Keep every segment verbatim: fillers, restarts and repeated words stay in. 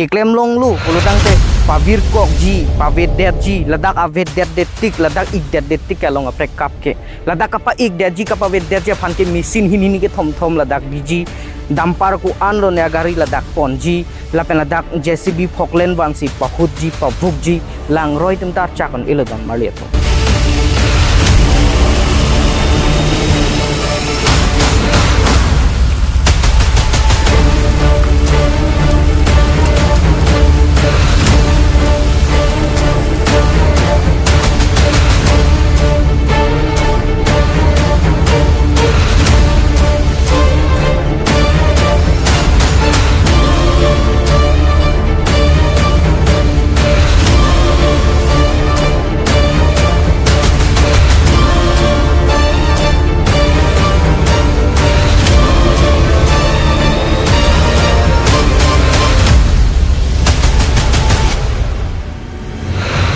Keklem longlo pulotangte pavirkokji, pavedetji, ladak avedetdet tik, ladak ikdetdet tik along aprek kap ke. Ladak kapa-ikdetji, kapavedetji aphan ke machine hini hini kethom thom ladak biji. Dumper ko-an lone agari ladak ponji. Lapen ladak J C B phoklen vansi pahutji, pavukji. Langroi atum ta archak un-elo don marli atum.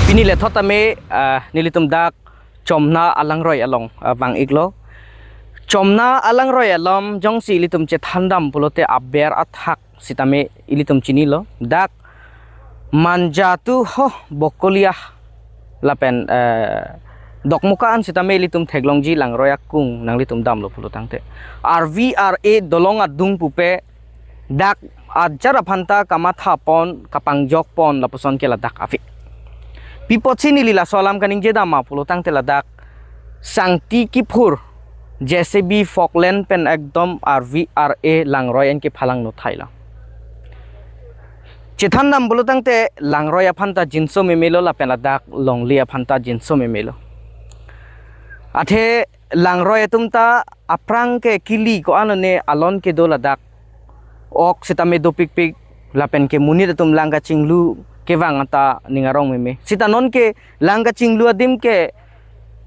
Pini lethot tame, ah, nelitum dak Chomna alangroi along, ah, vang-iklo. Chomna alangroi along jongsi ilitum chethandam pulote aber athak sitame ilitum chinilo. Dak Manjatu ho Bokolia lapen, eh, Dokmoka an sitame ilitum theklongji langroi akung nanglitum damlo pulotangte. R V R A dolong adung pupe dak ajar aphanta kamathapon, kapangjokpon lapuson ke ladak ave. Pi apotsi neli laso alam kaningje dam ma pulotangte ladak sangti kiphur J C B phoklen pen ekdom R V R A langroi an kephalang no thailo. Chethandam pulotangte langroi aphanta jinso memelo lapen ladak longle aphanta jinso memelo. Athe langroi atum ta aphrang ke kili ko-an lone alon kedo ladak. Ok sitame dopikpik lapen ke monit atum lang kachinglu kevang ata ning arong meme. Sita non ke lang kachinglu adim ke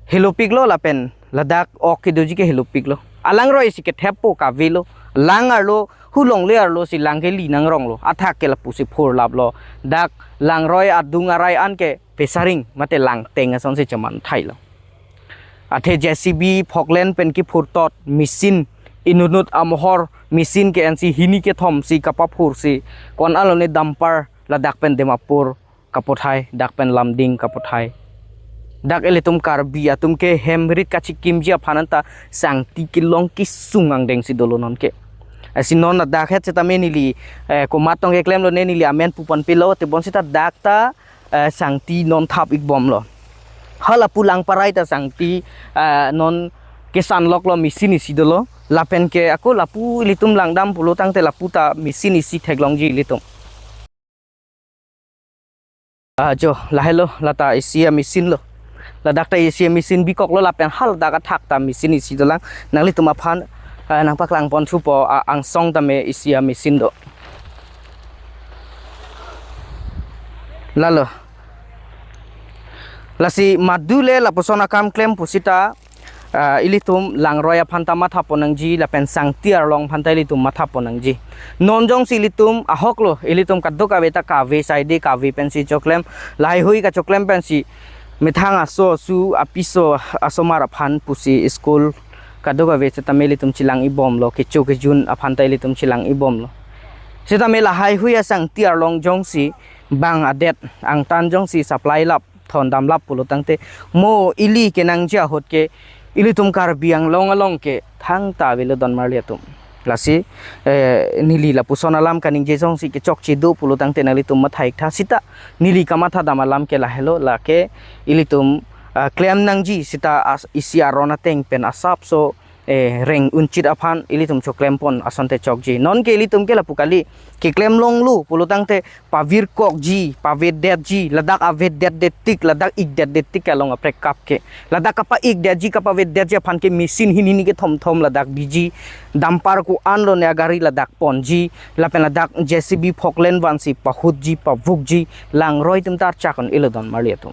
helopiklo lapen ladak ok kedoji ke helopiklo. Alangroi si ketheppo kavelo. Lang arlo, hu longle arlo si lang ke li nangronglo. Athak ke lapusi phurlaplo. Dak langroi adung arai an ke pesaring mate langteng asonsi cheman thailo. Athe J C B phoklen pen kiphurtot machine inutnut amohor machine ke-ensi hini kethomsi kapaphursi ko-an lone dumper ladak pen Dimapur kapothai, dak pen Lumding kapothai. Dak ilitum Karbi atum ke hem rit kachikimji aphan anta sangti kelong kesung angdengsi dolo non ke. Asi non ladak het sitame neli, eh, komat tong keklem lone neli amen puponpelo, tebonsita dak ta eh, sangti non thap-ikbomlo. Hala pu lang parai ta sangti, eh, non kesanloklo machine isi dolo. Lapen ke ako lapu ilitum langdam pulotangte lapu ta machine isi theklongji ilitum. Ah, jo, lahelo, lata isi a-machine lo. Ladak ta isi a-machine bikoklo lapen haladak athak ta machine isi dolang. Nanglitum aphan, eh, nangpaklangpon thupo a-angsong tame isi a-machine do. Lalo. Lasi madu le lapuson akam klem pusita, ah, ilitum langroi aphanta mathapon nangji lapen sangti arlong aphanta ilitum mathapon nangji. Non jongsi ilitum ahoklo, ilitum kadokave ta kave saide kave pensi choklem, lahaihui kachoklem pensi methang aso asu apiso asomar aphan pusi school kadokave sitame ilitum chelang-ibomlo, kecho kejun aphanta ilitum chelang-ibomlo. Sitame lahaihui asangti arlong jongsi bang adet angtan jongsi supply lap thondamlap pulotangte mo ili kenangji ahut ke ilitum Karbi Anglong along ke thangta avelo don marli atum. Lasi, eh, neli lapuson alam kaningje jongsi kechokche do pulotangte nanglitum mathai-iktha sita neli kamathadam alam ke lahelo lake ilitum, ah, klem nangji sita as-, isi aron ateng pen asapso, eh, reng unchit aphan ilitum choklempon asonte chokji. Non ke ilitum ke lapu kali, keklem longlo pulotangte pavirkokji, pavedetji, ladak avedetdet tik, ladak ikdetdet tik along aprek kap ke. Ladak kapa-ikdetji, kapavedetji aphan ke machine hini hini kethom thom ladak biji. Dumper ko-an lone agari ladak ponji. Lapen ladak J C B phoklen vansi pahutji, pavukji. Langroi atum ta archak un-elo don marli atum.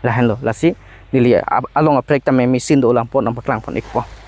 Lahenlo, lasi neli a-, along aprek tame machine do langpon nangpaklangpon-ikpo.